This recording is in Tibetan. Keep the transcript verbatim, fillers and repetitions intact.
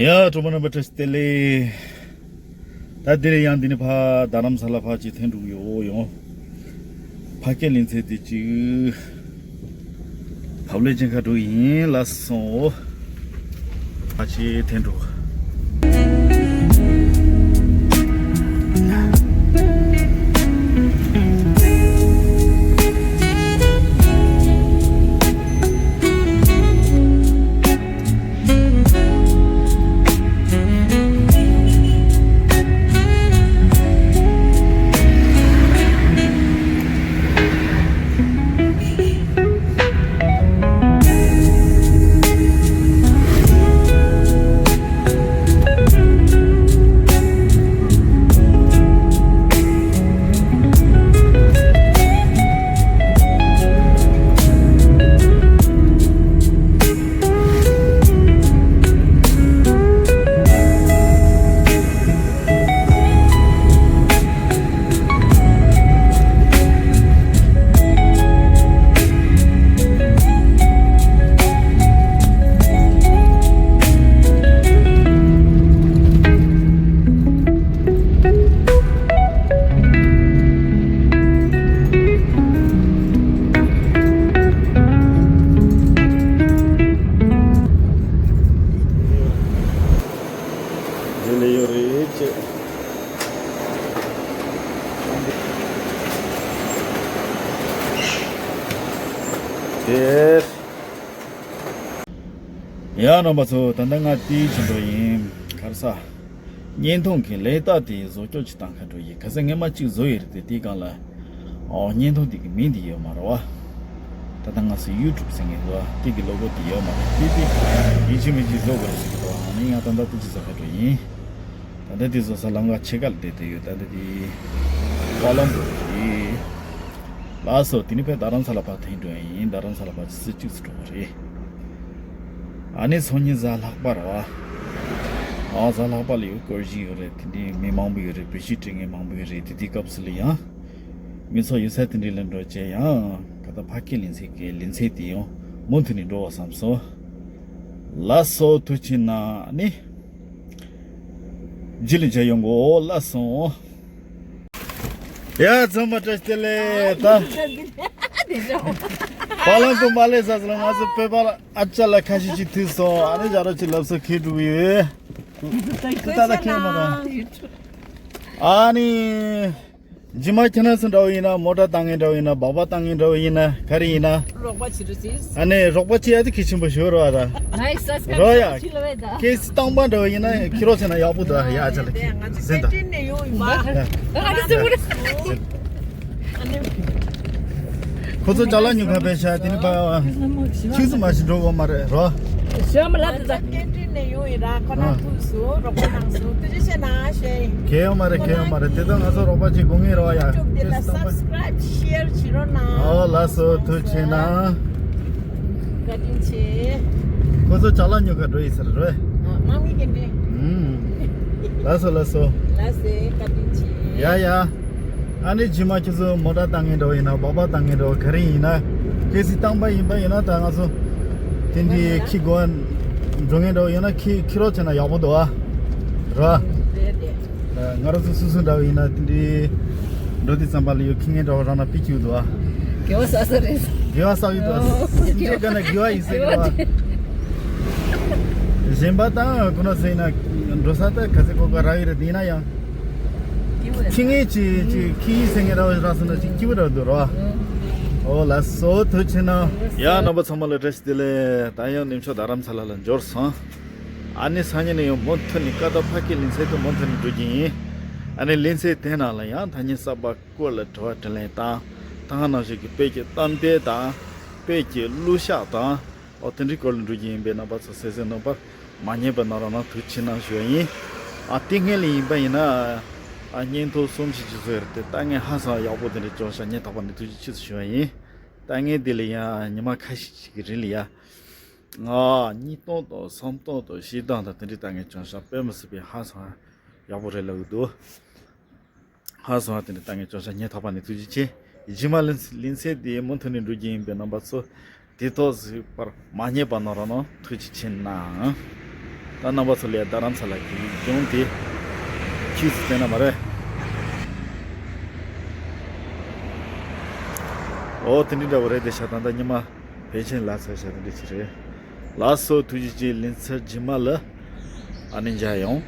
ཡ། གྲོགས་པོ་རྣམ་པ་བཀྲ་ཤིས་བདེ་ལེགས། ད་འདིར་ཡང་འདི་ནི་ཕ་རྡ་རམ་ས་ལ་ཕ་ཅིག་འཐེན་འགྲོ་གི་ཡོད་ཡོང་། ཕ་སྐད་ལེན་ཚད་དེ་ཅིག་བབ་ལེ་ཅན་ཁ་འགྲོ་ཡིན་ལ་སོང་། ཕ་ཅིག་འཐེན་འགྲོ། འདི་ནས་ཡོད་རེད་ཅེས། དེ། ཡ། རྣམ་པ་ཚོ། ད་ལྟ་ང་དེའི་ཕྱི་འགྲོ་ཡིན། ག་རེ་ཟ། བརྙན་ཐུང་གི་ལས་རྟགས་དེ་བཟོ་སྐྱོར་ཅིག་བཏང་ཁ་འགྲོ་ཡིན། ག་ས་སྔས་མ་གཅིག་བཟོ་ཡི་རེད་དེ། དེའི་སྒང་ལ། ཨོ། བརྙན་ཐུང་དེ་གི་མིང་དེ་ཡོད་མ་རེད་བ། ད་ལྟ་ང་ཚོ་ཡུ་ཊུབ་ཟེར་མཁན་བ་དེ་གི་ལོ་གོ་དེ་ཡོད་མ་རེད་དེ། དེ་ཡིན་གཅིག་མིན་གཅིག་བཟོ་དགོས་རེད་ཟེར་གི་འདུག་ཨ་ནི་ང་ད་ལྟ་དེ་ཅིག་བཟོ་ཁ་འགྲོ་ཡིན། ད་ལྟ་དེ་བཟོ་ས་ལམ་ཁ་ཕྱེད་ཀ་ལ་བསྡད་དེ་ཡོད། ད་ལྟ་དེ་ཀ་ལམ་བུ་རེད། ལགས་སོ། དེ་ནི་ཕ་རྡ་རམ་ས་ལ་ཕར་འཐེན་འགྲོ་ཡ་ཡིན། རྡ་རམ་ས་ལ་ཕར་ཆུ་ཚོད་གཅིག་ཙམ་འགྲོ་བ་རེད། ཨ་ནི་སང་ཉིན་གཟའ་ལྷག་པ་རེད་བ། ཨ། གཟའ་ལྷག་པ་ལ་ཡང་སྐོར་ཞིག་ཡོད་རེད། དེ་འདྲའི་མི་མང་པོ་ཡོད་རེད། བེད་སྤྱོད་སྤྲད་མཁན་མང་པོ་ཡོད་རེད། དེ་དུས་སྐབས་སུ་ལ་ཡང་མི་ཚོགས་ཡོད་ས་དེ་འདྲའི་ལ་འགྲོ་བྱས་ཡང་ཁ་ད་ཕ་སྐད་ལེན་ཚད་ཀྱི་ལེན་ཚད་དེ་ཡང་མུ་མཐུད་ནས་འགྲོ་བ་བསམ་སོང་། ལགས་སོ། ཐུགས་རྗེ་གནང་། ཨ་ནི་རྗེས་ལ་མཇལ་ཡོང་གོ། ལགས་སོ། ཡ། ཚང་མ་བཀྲ་ཤིས་བདེ་ལེགས། ད་བ་ལང་དུ་མ་སླེབས་ས་ལ་ང་ཚོ་བོད་པ་ལ་ཨ་ཅག་ལ་ཁ་ཤས་ཅིག་ཐུག་སོང་། ཨ་ནི་ཞག་རོ་ཅིག་ལབ་སོ་ཁེ་འགྲོ་གི་ཡོད། ད་ད་ཁེ་མ་ད། ཨ་ནི་རྗེས་མ་ཁྱེད་རང་ཚོ་འདྲ་བོ་ཡིན་ན། མོ་ཊ་བཏང་མཁན་འདྲ་བོ་ཡིན་ན། སྦག་སྦག་བཏང་མཁན་འདྲ་བོ་ཡིན་ན། ག་རེ་ཡིན་ན། རོགས་པ་བྱེད་རོགས་ཟེར། ཨ་ནི་རོགས་པ་བྱེད་ཡ་དེ་གལ་ཆེན་པོ་ཞིག་རེད་བ་ད། རོགས་ཡ། ཁེ་སི་བཏང་པ་འདྲ་བོ་ཡིན་ན་ཁྱི་རོགས་བྱས་ན་ཡག་པོ་འདུག་ཡ་ཅག་ལ་ཟིན་ད། ཁོ་ཚོ་ཅ་ལག་ཉོ་ག་པའི་ཤ་དེ་ནི་པ་ཆིག་སུ་མ་ཞིག་འགྲོ་བ་མ་རེད་རོ། ཞོ་མ་ལབ་ད། ཀན་ཊིན་ནས་ཡོང་ཡིན་ར། ཁོ་རང་ཐུགས་སུ་རོགས་པ་གནང་སོང་། ཐུགས་རྗེ་ཆེ་གནང་ཞུ་ཡིན། གལ་ཡོད་མ་རེད། གལ་ཡོད་མ་རེད། དེ་ད་ང་ཚོ་རོགས་པ་ཅིག་དགོས་ངེས་རེད་བ་ཡ། ཡུ་ཊུབ་དེ་ལ་སབ་སི་ཀ་རའིབ་ཤེར་བྱེད་རོགས་གནང་། ཨོ་ལགས་སོ། ཐུགས་རྗེ་ཆེ་གནང་། བཀའ་དྲིན་ཆེ། ཁོ་ཚོ་ཅ་ལག་ཉོ་ག་འགྲོ་ཡི་ཟེར་རོ། ཨ། དམག་མི་གན་ཊིན། ཨུམ། ལགས་སོ་ལགས་སོ། ལགས་སོ། བཀའ་དྲིན་ཆེ། ཡ་ཡ། ཨ་ནི་རྗེས་མ་ཁྱོད་ཚོ་མོ་ཊ་བཏང་མཁན་འདྲ་བོ་ཡིན་ན། སྦག་སྦག་བཏང་མཁན་འདྲ་བོ་ག་རེ་ཡིན་ན། ཁེ་སི་བཏང་པ་ཡིན་པ་ཡིན་ན། ད་ང་ཚོ་དེ་འདྲའི་ཁྱི་དགོས་འགྲོ་མཁན་འདྲ་བོ་ཡིན་ན་ཁྱི་ཁྱི་རོགས་བྱས་ན་ཡག་པོ་འདུག་ཨ། ར། རེད་རེད། ང་རང་ཚོ་སུ་སུ་འདྲ་བོ་ཡིན་ན་དེ་འདྲའི་འགྲོ་དུས་ཙམ་པ་ལ་ཡོད་ཁྱི་ངན་འདྲ་བོ་རང་ན་པི་ཅིའུ་འདུག་ཨ། དགེ་བ་བསགས་ས་རེད། དགེ་བ་བསགས་ཡོད་འདུག་ཨ། ཨོ། སེམས་ཅན་དགའ་ན་དགེ་བ་ཡིན་ཟེར་གི་འདུག་ཨ། གཞན་པ་དང་ཁོ་ན་ཟེར་ན་འགྲོ་ས་ད་ག་ཚོད་གོ་ག་རག་ཡོད་རེད། དེ་ཡིན་ན་ཡང་ཁྱི་ངན་ཅིག་ཅིག་ཁྱི་ཡིས་ཟེར་མཁན་ར་བ་རག་སོང་ན་ཅིག་སྐྱིད་པོ་རག་འདུག་ར། ཨོ་ལགས་སོ། ཐུགས་རྗེ་གནང་། ཡ། རྣམ་པ་ཚང་མ་ལ་བཀྲ་ཤིས་བདེ་ལེགས། ད་ཡང་གནས་མཆོག་རྡ་རམ་ས་ལ་ལ་འབྱོར་སོང་། ཨ་ནི་སང་ཉིན་ནས་ཡང་མུ་མཐུད་ནས་ཀ་ཏོ་ཕ་སྐད་ལེན་ཚད་དུ་མུ་མཐུད་ནས་འགྲོ་གི་ཡིན། ཨ་ནི་ལེན་ཚད་དེ་ནང་ལ་ཡང་ཐ་སྙད་གསར་པ་སྐོར་ལ་དྲི་བ་དྲིས་ལན་དང་། ད་ག་ནང་བཞིན་གྱི་བོད་ཀྱི་གཏམ་དཔེ་དང་། བོད་ཀྱི་གླུ་གཞས་དང་། ཨོ། དེ་འདྲའི་སྐོར་ལ་འགྲོ་གི་ཡིན་པས། རྣམ་པ་ཚོ་གསན་གཟིགས་གནང་བར་མ་བསྙེལ་བ་གནང་རོགས་གནང་། ཐུགས་རྗེ་ཆེ་གནང་ཞུ་བ་ཡིན། ཨ། དེ་སྔོན་ལ་ཡིན་པ་ཡིན་ན། ཨ། བརྙན་ཐུང་གསུམ་བཞི་ཅིག་བཟོས་ཡོད་རེད་དེ། ལྟ་མཁན་ཧ་ཅང་ཡག་པོ་དེ་འདྲ་བྱུང་ཤག་སྙིང་ཐག་པ་ནས་ཐུགས་རྗེ་ཆེ་ཞུ་བ་ཡིན། ལྟ་མཁན་དེ་ལ་ཡང་ཉི་མ་ཁ་ཤས་ཤིག་གི་རིང་ལ་ཡ། ང་གཉིས་སྟོང་དང་སུམ་སྟོང་དང་བཞི་སྟོང་དང་དེ་འདྲའི་ལྟ་མཁན་བྱུང་ཤག་དཔེ་མི་སྲིད་པའི་ཧ་ཅང་ཡག་པོ་རེད་ལབ་ཀྱི་འདུག་ཧ་ཅང་དེ་འདྲའི་ལྟ་མཁན་བྱུང་ཤག་སྙིང་ཐག་པ་ནས་ཐུགས་རྗེ་ཆེ། རྗེས་མ་ལེན་ལེན་ཚད་དེ་མུ་མཐུད་ནས་འགྲོ་གི་ཡིན་པས། རྣམ་པ་ཚོ་དེ་ཐོག་གཟིགས་པར་མ་བསྙེལ་བ་གནང་རོགས་གནང་། ཐུགས་རྗེ་ཆེ་གནང་། ད་རྣམ་པ་ཚོ་ལ་རྡ་རམ་ས་ལ་གི་ལྗོངས་དེ་ཁྱིས་སུ་བསྟན་ན་མ་རེད། ཨོ་དེ་འདྲ་འདྲ་བོ་རེད་དེ་ཤ་ད་ད་ཉི་མ་ཕན་ཆད་ལ་ཚར་ཤ་དེ་འདྲ་ཅི་རེད། ལགས་སོ་ཐུགས་རྗེ་ཆེ། ལན་ཚར་རྗེས་མ་ལ་ཨ་ནི་མཇལ་ཡོང་།